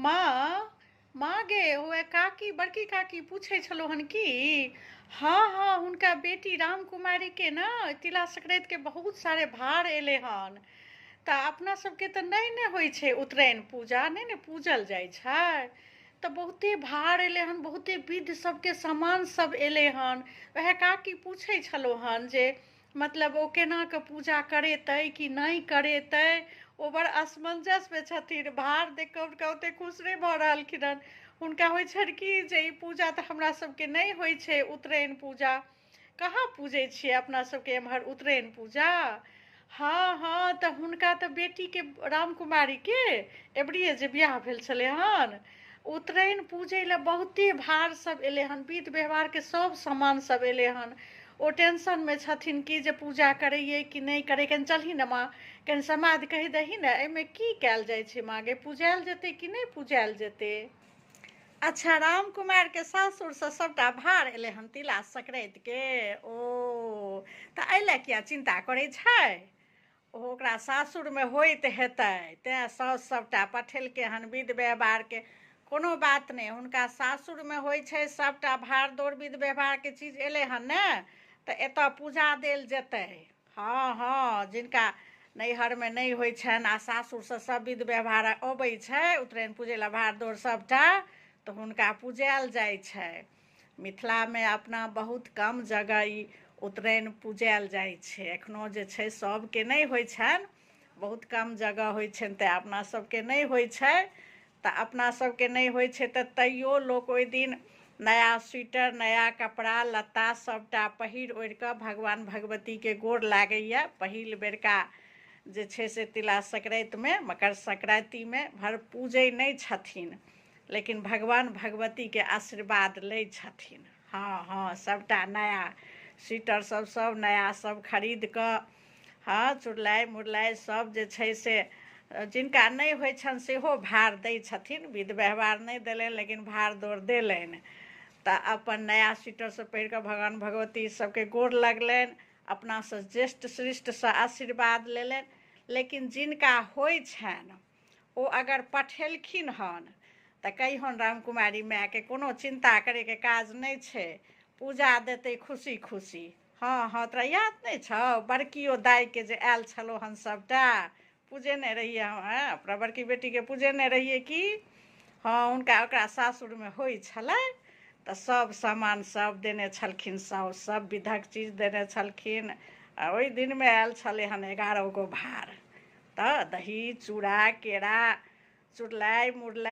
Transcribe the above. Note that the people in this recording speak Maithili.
माँ, माँ गे, ओएह काकी, बड़की काकी पूछै छलहुँ हन कि हँ हँ हुनका बेटी रामकुमारीके ने तिला संक्रान्तिके बहुत सारे भार एलै हन। तऽ अपना सबके तऽ नहि ने होइ छै उत्तरायण पूजा, नहि ने पूजल जाइ छै। तऽ बहुते भार एलै हन, बहुते विध सबके सामान सब एलै हन। वएह काकी पूछै छलहुँ हन जे मतलब ओ केना कऽ पूजा करेतै कि नहि करेतै। ओ बड़ असमंजसमे छथिन, भार देख कऽ हुनका ओतेक खुश नहि भऽ रहलखिन हन। हुनका होइ छनि कि जे ई पूजा तऽ हमरा सबके नहि होइ छै उत्तरायण पूजा। कहाँ पूजै छियै अपना सबके एम्हर उत्तरायण पूजा? हँ हँ तऽ हुनका तऽ बेटीके रामकुमारीके एबरिये जे बियाह भेल छलै हन, उत्तरायण पूजै लए बहुते भार सब एलै हन, विध व्यवहारके सब सामान सब एलै हन। ओ टेंशनमे छथिन कि जे पूजा करैयै कि नहि करै। कनि चलही ने माँ, कनि समाद कहि दही ने, एहिमे की कयल जाइ छै माँ गे, पुजायल जेतै कि नहि पुजायल जेतै? अच्छा, राम कुमार के सासुरसँ सभटा भार एलै हन तिला संक्रान्तिके। ओ तऽ एहि लए किया चिन्ता करै छै? ओ ओकरा सासुरमे होइत हेतै तेँ साउस सभटा पठेलकै हन विध व्यवहारके। कोनो बात नहि, हुनका सासुरमे होइ छै सभटा भार दौड़ विध व्यवहारके चीज एलै हन ने, तऽ एतऽ पूजा देल जेतै। हँ हँ, जिनका नैहरमे नहि होइ छनि आ सासुरसँ सभ विध व्यवहार अबै छै उत्तरायण पूजै लए भार दौड़ सभटा, तऽ हुनका पुजायल जाइ छै। मिथिलामे अपना बहुत कम जगह ई उत्तरायण पुजायल जाइ छै। एखनो जे छै सभके नहि होइ छनि, बहुत कम जगह होइ छनि, तेँ अपना सभके नहि होइ छै। तऽ अपना सभके नहि होइ छै तऽ तैयो लोक ओहि दिन नया स्वेटर, नया कपड़ा लत्ता सभटा पहिर ओढ़ि कऽ भगवान भगवतीके गोर लागैए। पहिल बेरका जे छै से तिला संक्रान्तिमे, मकर संक्रान्तिमे भर पूजै नहि छथिन, लेकिन भगवान भगवतीके आशीर्वाद लै छथिन। हँ हँ, सभटा नया स्वेटर सब, सब नया सब खरीद कऽ, हँ, चुड़लाइ मुड़लाइ सब जे छै से जिनका नहि होइ छनि सेहो भार दै छथिन। विध व्यवहार नहि देलनि लेकिन भार दौड़ देलनि, तऽ अपन नया स्वेटर सब पहिर कऽ भगवान भगवती सबके गोर लगलनि, अपनासँ ज्येष्ठ श्रेष्ठसँ आशीर्वाद लेलनि। लेकिन जिनका होइ छनि ओ अगर पठेलखिन हन तऽ कहियौन रामकुमारी मायके, कोनो चिन्ता करैके काज नहि छै, पूजा देतै खुशी खुशी। हँ हँ, तोरा याद नहि छौ बड़कियो दाइके जे आयल छलौ हन सभटा पूजेने रहियै हम? हँ, अपना बड़की बेटीके पूजेने रहियै की। हँ, हुनका ओकरा सासुरमे होइ छलै तऽ सब सामान सब देने छलखिन साउस, सब विधक चीज देने छलखिन। आ ओहि दिनमे आयल छलै हन 11 गो भार, तऽ दही चूड़ा केरा चुड़लाइ मुड़लाइ।